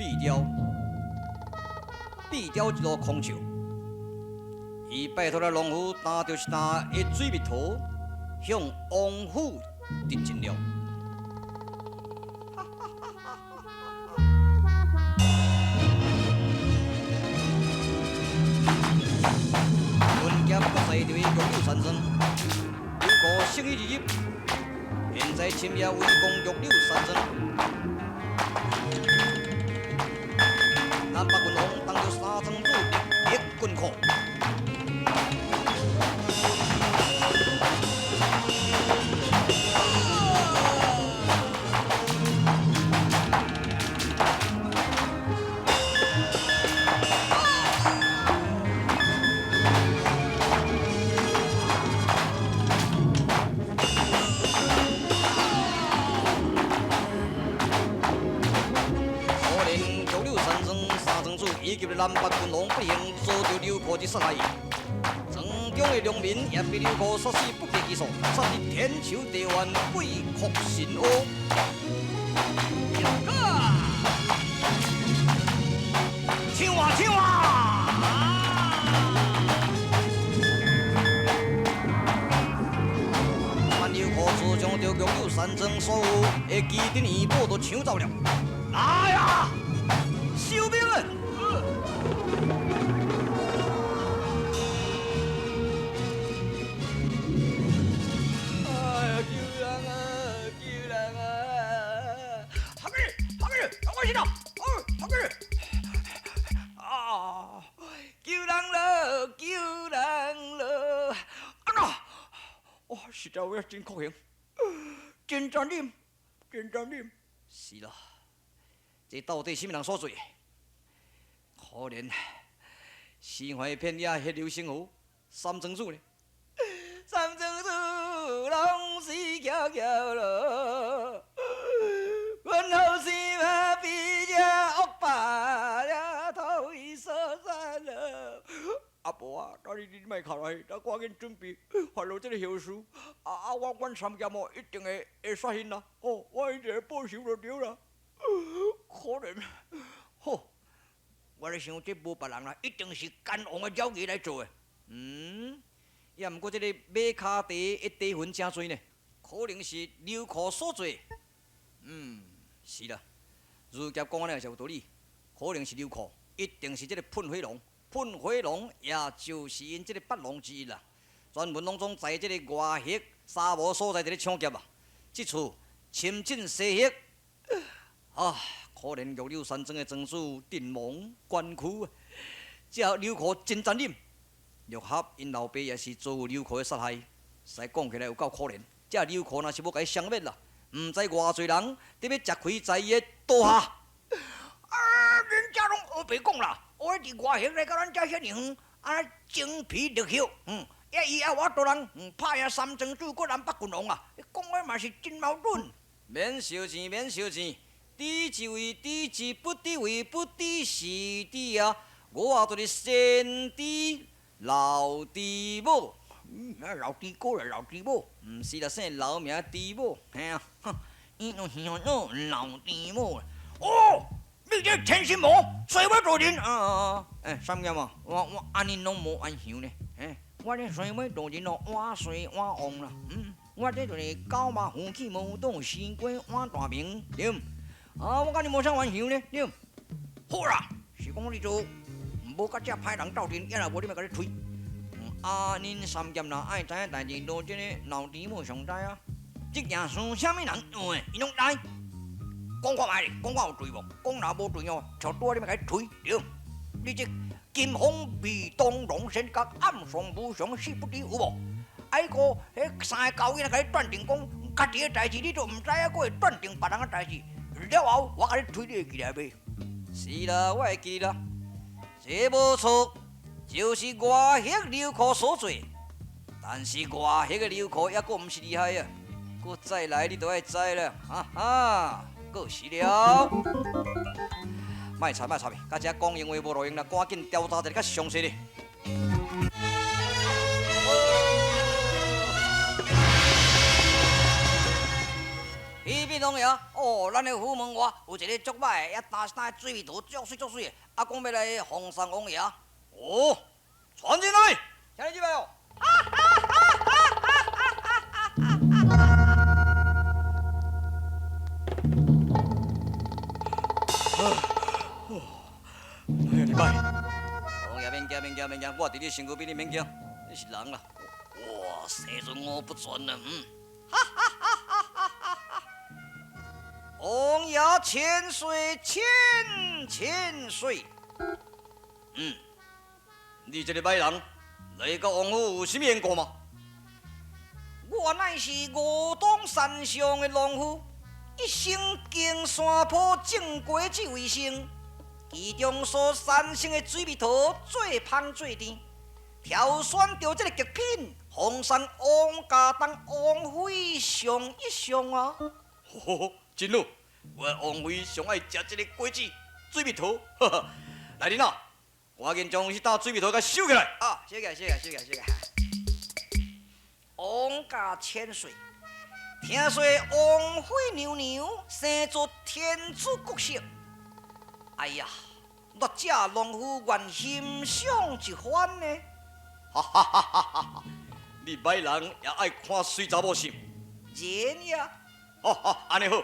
闭雕，闭雕一路空笑。伊拜托了农夫担著一担的水蜜桃，向王府递进了。文剑不在着伊玉柳山庄，刘可胜意而入，现在深夜围攻玉柳山庄。南北郡王当著三庄主立军库。以及南北郡王不幸遭到流寇之杀害，庄中的农民也被流寇杀死不计其数，杀得天长地远，鬼哭神乌。唱啊唱啊！万流寇自将着玉柳山庄所有的基地元宝都抢走了。来啊！收兵啊！哎呀，救人啊！救人啊！哈密，哈密，我先到。哦，哈密。啊！救人了！救人了！啊那，哇，实在我真高兴，真残忍，真残忍。是啦，这到底啥物人所做？可怜，尸横遍野，血流成河，三庄主呢？三庄主拢死翘翘咯，阮后生嘛比这恶霸了，头一所散了。阿婆啊，等你你莫哭来，咱赶紧准备发落这个后事。啊啊，我阮三剑哦，一定会会杀因啦。哦，我一定会报仇就对啦。可怜，好，我咧想这无别人啦，一定是奸王的鸟儿来做的。嗯，也毋过这个马跤茶的茶粉诚济呢，可能是刘可所做。嗯，是啦，如侠讲按呢也是有道理，可能是刘可，一定是这个喷火龙。喷火龙也就是𪜶这个八龙之一啦，专门拢总在这个外域沙漠所在伫咧抢劫啊。这次深进西域，啊，可怜玉柳山庄的庄主阵亡捐躯，这刘可真残忍。陆合𪜶老爸也是遭遇刘可的杀害，实在讲起来有够可怜。这刘可若是欲共伊消灭啦，毋知偌济人伫欲食亏在伊的刀下。啊，恁遮拢乌白讲啦！我伫外域来到咱遮遐尔远，啊，精疲力竭，嗯，伊犹有法度人，拍赢三庄主阁南北郡王啊！讲的嘛是真矛盾。免烧钱，免烧钱，知之为知之，不知为不知，是知啊！我就是先知老猪母。嗯，老猪哥啦，老猪母，毋是啦，姓老名猪母，嘿啊，哼，伊就是叫做老猪母。哦，你这天心魔，衰尾大人啊啊！欸，三剑啊，我按呢拢无冤仇呢，欸，我这衰尾大人哦，碗衰碗旺啦，嗯，我这就是狗嘛扶起无倒，西瓜碗大名，对毋？啊，我佮你无啥冤仇呢，对毋？好啦，是讲你做无佮这歹人斗阵，也若无你嘛共你推。啊，恁三剑若爱知影代志，都这个老猪母上知啊。这件事啥物人做的，伊拢知。讲看觅，讲我有罪无？讲若无罪哦，就拄仔你欲共伊推，对。你这金凤未当龙身角，暗算无常死不知有无？啊，彼个彼三个狗囡仔共你断定讲，家己的代志你都毋知影，阁会断定别人的代志。了后我共你推，你会记来袂？是啦，我会记啦。这无错，就是外域刘可所做。但是外域的刘可犹阁毋是厉害啊！阁再来你就爱知啦，哈哈！过时了，莫插莫插伊，佮遮讲闲话无路用啦，赶紧调查一下较详细咧。彼边紧，王爷。哦，咱的府门外有一个足歹的，也担衫水蜜桃足媠足媠的，啊，讲欲来奉送王爷。哦，传进来，请你入来哦。哎呀，你歹！王爷免惊，免惊，免惊，我伫你身躯边，你免惊。你是人啦！哇，生做五不全啊！嗯，哈哈哈哈哈哈！王爷千岁千千岁。嗯，你这个歹人来到王府有啥物缘故吗？我乃是五当山上的农夫，一生经山坡种果子为生，其中所产生的水蜜桃最芳最甜。挑选著这个极品，奉送王家当王妃尝一尝啊！吼，真好，我王妃上爱食这个果子水蜜桃。来人啊，赶紧将彼担水蜜桃共收起来。啊，收起来，收起来，收起来，收起来。王家千岁，听说王妃娘娘生做天子国色，哎呀，劣者农夫愿欣赏一番呢。哈哈哈哈哈！你歹人也爱看媠查某是？然呀！哈哈，按呢好，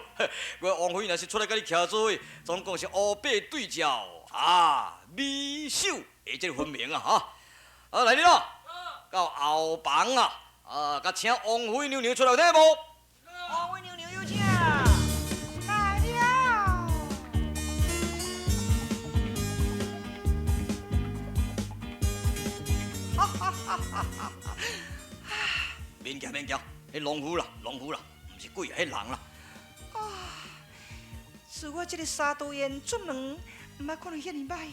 我王妃若是出来共你徛做伙，总共是乌白对照啊，美秀会这个分明啊！哈！啊，来人咯，到后房啊，啊，共请王妃娘娘出来有听无？王妃娘娘有请。来了。哈哈哈哈哈！免惊免惊，彼农夫啦，农夫啦，毋是鬼啊，彼人啦。啊！自我这个三道烟出门，毋捌看著遐尔歹，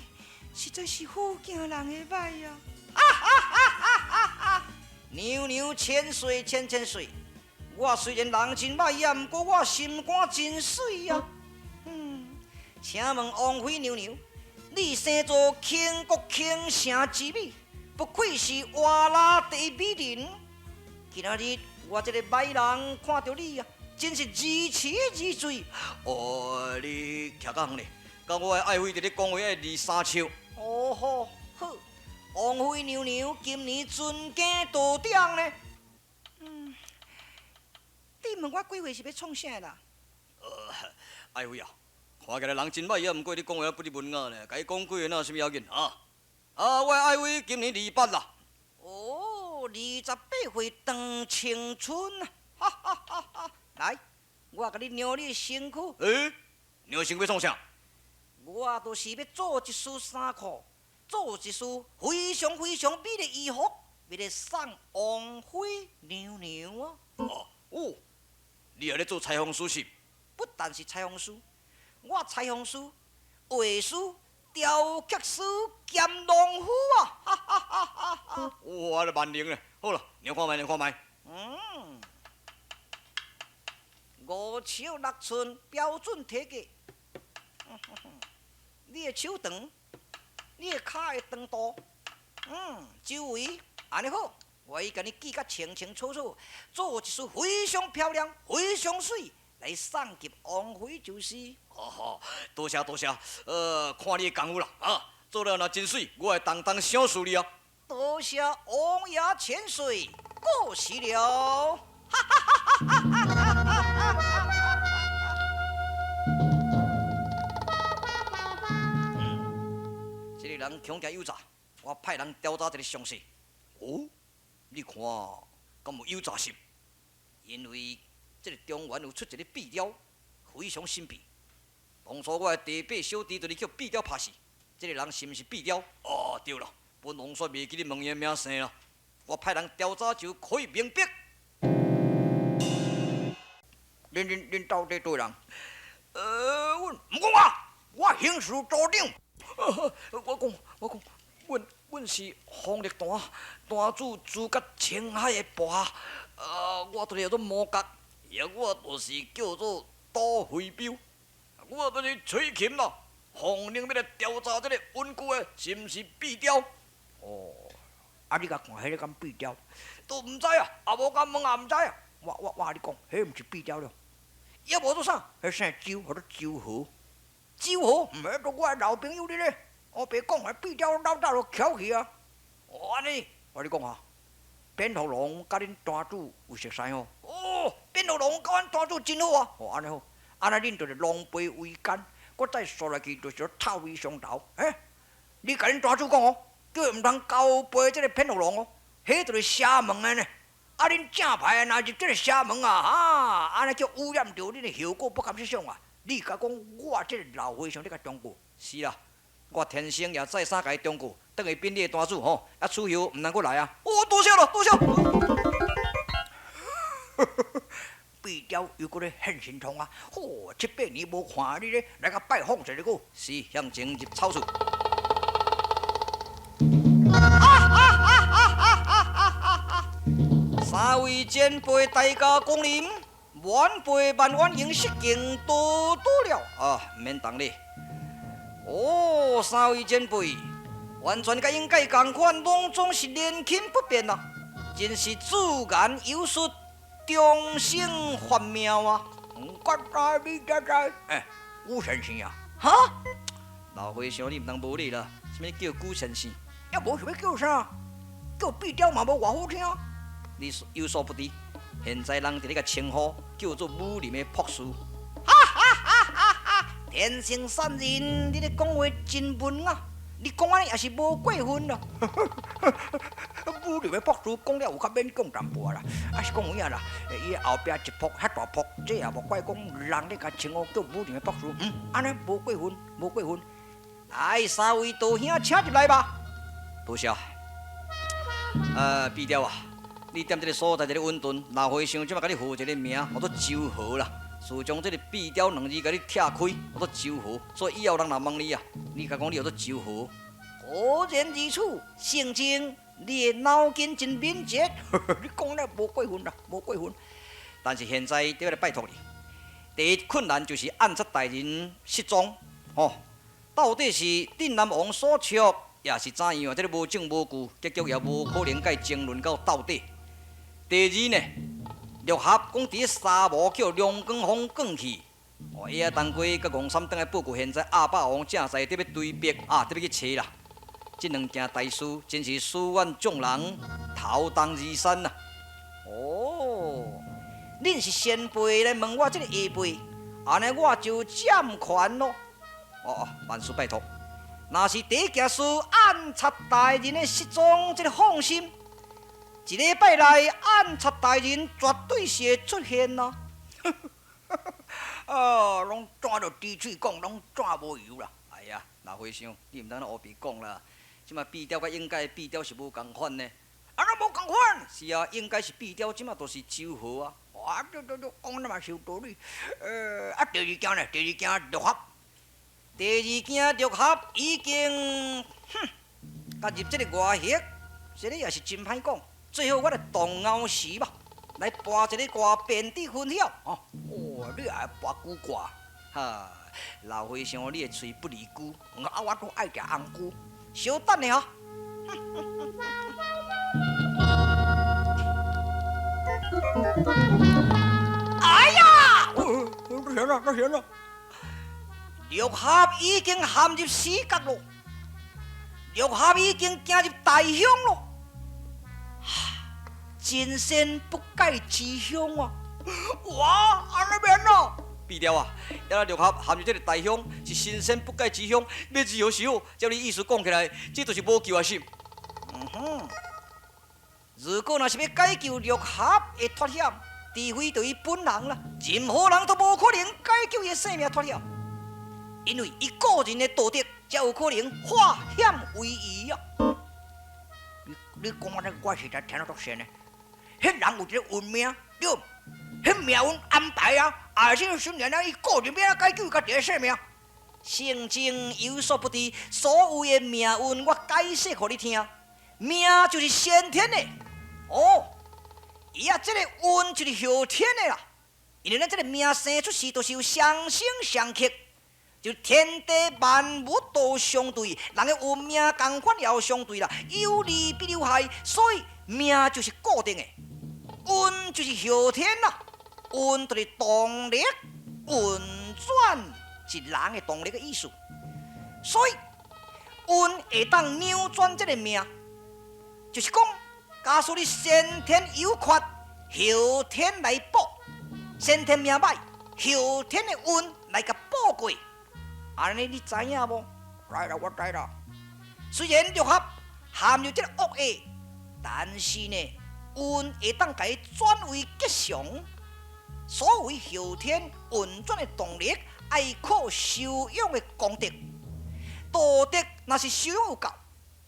实在是好惊人的歹啊！哈哈哈哈哈！娘娘千岁千千岁，我虽然人真歹啊，毋过我心肝真媠啊。嗯，请问王妃娘娘，你生做倾国倾城之美，不愧是活拉第一美人。今仔日我这个歹人看著你啊，真是如痴如醉。哦，你徛较远咧，佮我的爱妃伫咧讲话爱离三尺。哦吼，好，王妃娘娘今年尊驾多长呢？嗯，你问我几岁是欲创啥啦？爱妃啊，看起来人真歹啊，毋过你讲话不离文雅呢，共伊讲几话哪有啥物要紧啊？啊，我的爱妃今年28啦。哦，28岁当青春啊！哈哈哈哈！来，我共你量你的身躯。欸，量身躯创啥？我就是欲做一束衫裤，做一束非常非常美的衣服，欲来送王妃娘娘啊！哦，哦，你也咧做裁缝师是？不但是裁缝师，我裁缝师、画师、雕刻师兼农夫啊！哈哈哈哈哈！哇，这万能咧！好啦，量看觅，量看觅。嗯，5尺6寸标准体格。你的手长，你的跤的长度，周围按呢好，我已共你记甲清清楚楚，做一束非常漂亮、非常媠来送给王妃就是。好好，多谢多谢，看你的功夫啦，啊，做了若真媠，我会当当赏赐你啊。多谢王爷千岁，过世了。哈哈哈哈哈哈！这个人恐惊有诈，我派人调查一个详细。哦，你看，敢有有诈是？因为这个中原有出一个壁雕，非常神秘。当初我的第八小弟就是叫壁雕拍死，这个人是毋是壁雕？哦，对了，本王煞袂记得问伊名姓啦。我派人调查就可以明白。恁到底佗人？阮毋讲话，我刑事组长。我讲，阮是方力坛坛主诸葛青海的部下，我就是叫做魔角，也我就是叫做杜飞彪，我就是吹琴啦。奉令欲来调查这个温故的是毋是壁雕？哦，啊，你共看，彼个敢壁雕？都毋知啊，啊无敢问也毋知啊。我共你讲，彼毋是壁雕了，也無做啥？彼姓周，號做周和。周和，毋係都我的老朋友哩咧。我白講啊，畢雕老早就翹起啊。哦，按呢，我你講啊，蝙蝠龍佮恁單主有熟似吼？哦，蝙蝠龍佮阮單主真好啊。哦，按呢好，按呢恁就是狼狽為奸，閣再煞來去就是臭味相投。欸，你共恁單主講哦，叫伊毋通交陪這个蝙蝠龍哦，彼就是邪門的呢。啊！恁正牌的若入這个邪門啊，哈，按呢叫污染著恁的後果不堪設想啊！你共講，我這个老和尚咧共忠告。是啦，我天生也再三共伊忠告，轉去稟你的單主吼，啊，此後毋通閣來啊！哦，多謝了，多謝。畢雕又閣咧現神通啊！吼，七八年無看你咧，來共拜訪一下閣。是，向前入草厝。三位前輩大駕光臨，晚輩萬遠迎失敬多多了啊！毋免當禮。哦，三位前輩，完全佮應屆仝款，攏總是年輕不變啊！真是自言有術，終生發妙啊！毋敢知你才知，欸，古先生啊？哈？老和尚，你毋通無禮啦！啥物叫古先生？也無想欲叫啥？叫畢雕嘛無偌好聽。你有所不知，現在人佇咧共稱呼叫做武林的博士。哈哈哈哈哈！天生善人，你咧講話真文啊！你講按呢也是無過分啦。武林的博士講了有較勉強淡薄啦，啊是講有影啦，伊後壁一撲遐大撲，這也無怪講人咧共稱呼叫武林的博士。嗯，按呢無過分，無過分。來，三位道兄，請入來吧。多謝。畢雕啊。你踮這个所在，這个穩頓，老和尚這馬共你號一个名，號做周和啦。自從這个畢雕兩字共你拆開，號做周和，所以以後人若問你啊，你共講你號做周和。果然如此，聖僧，你的腦筋真敏捷。你講了無過分啦，無過分。但是現在得來拜託你，第一困難就是按察大人失蹤，吼，到底是鎮南王所託，抑是怎樣啊？這个無證無據，結局也無可能共伊爭論到到底。第二呢，陸俠講佇咧沙漠叫龍捲風捲去，哦，伊仔當歸佮戇三轉來報告，現在鴨霸王正在佇欲追逼啊，佇欲去揣啦。這兩件大事真是使阮眾人頭重如山啊！哦，恁是先輩來問我這个下輩，按呢我就掌權咯。哦哦，萬事拜託，若是第一件事按察大人的失蹤，這个放心。一禮拜內，按察大人絕對是會出現咯。啊，攏紙著豬喙講，攏紙無油啦。哎呀，老和尚，你毋通按呢烏白講啦。這馬畢雕佮應該畢雕是無仝款呢。啊，哪無仝款？是啊，應該是畢雕，這馬就是周和啊。啊，對對對，講得嘛是有道理。啊，第二件呢？第二件陸俠。第二件陸俠已經，哼，佮入這个外域，這个也是真歹講。最好我來動腦時吧，來跋一个卦，便知分曉。哦，哦，你也會跋龜卦？哈，老和尚，你的喙不離龜，啊，我都愛食紅龜。稍等下。哎呀！不行了，不行了！陸俠已經陷入死角咯，陸俠已經行入大鄉咯。真仙不改之鄉啊！哇，按呢免咯！畢雕啊，遐陸俠陷入這个大鄉是神仙不改之鄉，欲如何是好？照你意思講起來，這就是無救啊！是。嗯哼，如果若是欲解救陸俠的脫險，除非著伊本人啦，任何人都無可能解救伊的性命脫險，因為伊個人的道德才有可能化險為夷啊！你講按呢，我實在聽得足仙的。彼人有一个運命，對，彼命運安排啊，啊，這個雖然啊，伊個人欲按怎解救伊家己的性命？聖僧有所不知，所謂的命運，我解釋予你聽。命就是先天的，哦，伊啊，這个運就是後天的啦。因為咱這个命生出世，就是有相生相剋，就天地萬物都相對，人的運命仝款也有相對啦，有利必有害，所以命就是固定的，運就是後天啦。运就是动力运转，是人的动力的意思。所以运会当扭转这个命，就是讲，假使你先天有缺，后天来补；先天命歹，后天的运来共补过。按呢你知影无？知啦，我知啦。虽然六合含有这个恶意，但是呢，运会当共伊转为吉祥。所谓后天运转的动力，爱靠修养的功德。道德若是修养有够，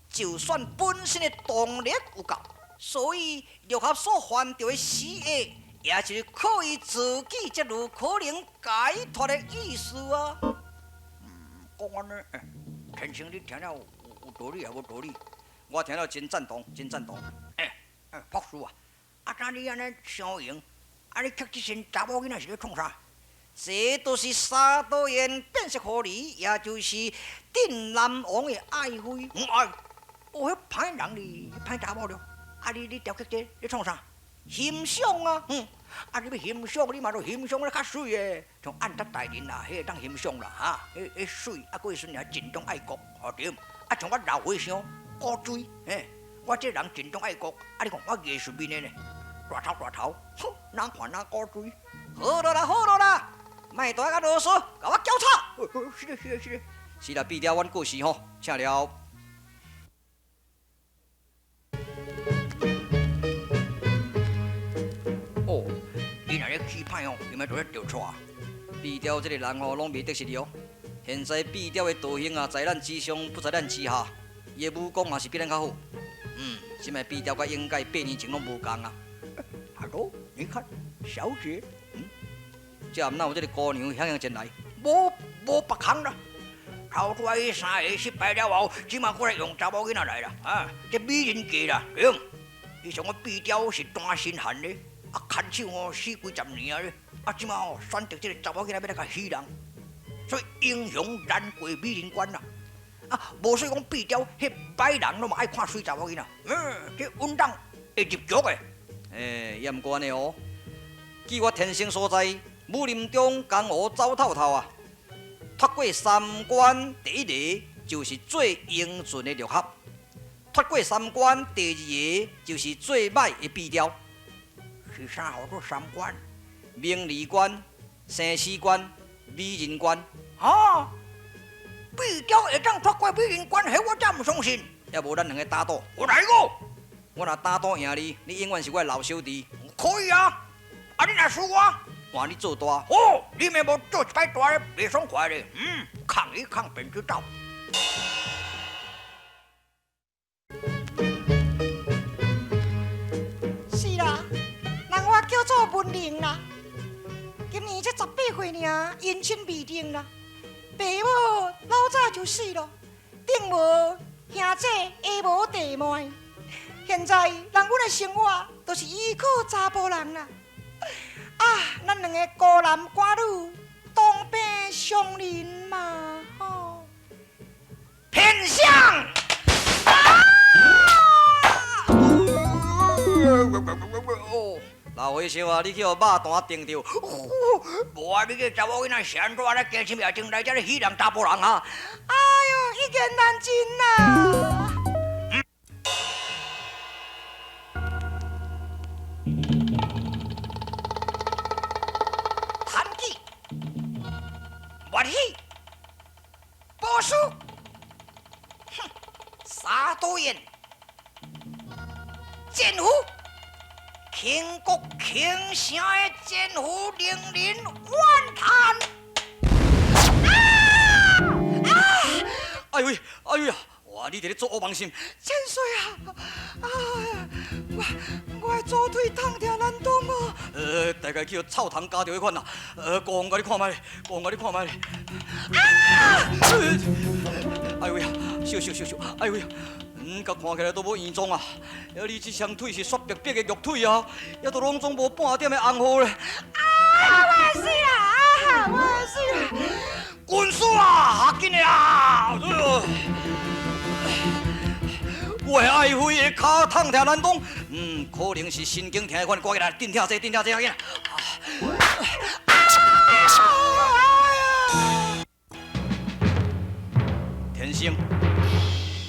就算本身的动力有够，所以六合所犯著的死厄，也就是靠伊自己才有可能解脱的意思啊。讲按呢，天生你听了有道理抑无道理？我听了真赞同，真赞同。博士啊，啊，怎你按呢相赢？啊，你刻这身查某囡仔是咧创啥？这都是沙道彦变色狐狸，也就是镇南王的爱妃。哎，哦，彼歹人哩，彼歹查某了。啊，你雕刻这，你创啥？欣赏啊，啊，你欲欣赏，你嘛著欣赏咧较媠的，像按察大人啦，彼会当欣赏啦，哈，彼媠，啊，阁彼阵也尽忠爱国，吼对。啊，像我老和尚古锥，嘿，我这人尽忠爱国，啊，你看我艺术面的呢，大头大头，哼，哪看哪古锥。好了啦，好了啦，莫大甲啰嗦，共我交叉。是的，是的，是的。是啦，毕雕，阮过时吼，请了。哦，伊若咧气歹哦，伊咪就咧著错。毕雕这个人吼，拢袂得失哦。现在毕雕的道行啊，在咱之上，不在咱之下。伊的武功也是比咱较好。这摆毕雕佮应届8年前拢无仝啊。哈喽，你看，小姐，这暗哪有这个姑娘响应前来？无别项啦。头拄仔彼三个失败了后，这马过来用查某囡仔来啦。啊，这美人计啦，对。伊像我毕雕是单身汉咧，啊，牵手吼死几十年啊咧，啊，这马吼选择这个查某囡仔欲来共戏人，所以英雄难过美人关啦。啊，无说讲毕雕，彼歹人拢嘛爱看媠查某囡仔。这稳当会入局的。也毋过按呢哦。据我天生所在，武林中江湖走透透啊，脱过三关第一个就是最英俊的六合，脱过三关第二个就是最歹的毕雕。是啥号做三关？名利关、生死关、美人关。哈？毕雕会当脱过美人关，彼我才毋相信。抑无咱两个打赌。我来个。我若打赌赢你，你永远是我的老小弟。可以啊。啊，你若输我，换你做大。哦，你咪无做一摆大的，袂爽快咧。抗一抗便知道。是啦，人我叫做文玲啦。今年才18岁尔，姻亲未定啦。爸母老早就死咯，顶无兄姐，下无弟妹。现在人阮的生活都是依靠查埔人啦。啊，咱两个孤男寡女，同病相怜嘛，吼。偏向。啊！老和尚啊，你去予肉弹钉著。无啊，你这查某囡仔是按怎咧？加心也真来，遮咧戏人查埔人啊！哎哟，一言难尽啊！谭记，万喜，波叔，哼，沙多燕，剑湖。倾国倾城的剑湖令人怨叹。啊！哎呦喂，哎呦呀！哇，你伫咧做恶梦心？千岁啊！啊！我的左腿痛疼难当哦。大概去予臭虫咬著彼款啦。国王共你看觅，国王共你看觅。啊！哎呦呀！烧烧烧烧！哎呦呀！佮看起来都无严重啊！啊，你这双腿是雪白白的玉腿啊，也都拢总无半点的红毛咧。啊！我死啦！啊！我死啦！军师啊，紧的啊！我的爱妃的跤痛疼难当，可能是神经疼的款，赶紧来镇痛剂，镇痛剂，紧！天生，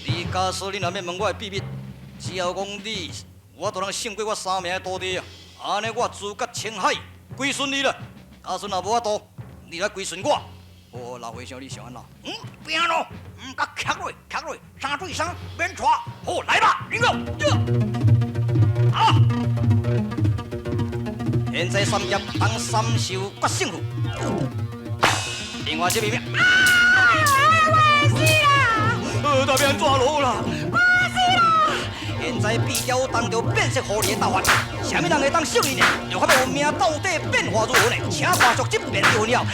你假使你若欲问我的秘密，只要講你，我就通勝過我三名的徒弟啊！按呢我資格青海歸順你啦。假使若無法度，你來歸順我。哦，老和尚，你想按怎？嗯，拼咯，嗯，共徛落，徛落，三對三，免掣。好，來吧，林哥。啊！現在三俠當三獸決勝負。另外這邊。哎呦，我死啦！大變按怎落啦？我死啦！現在變雕當著變色狐狸的鬥法，啥物人會當勝伊呢？就看欲運命到底變化如何呢？請看續這變就分了。啊！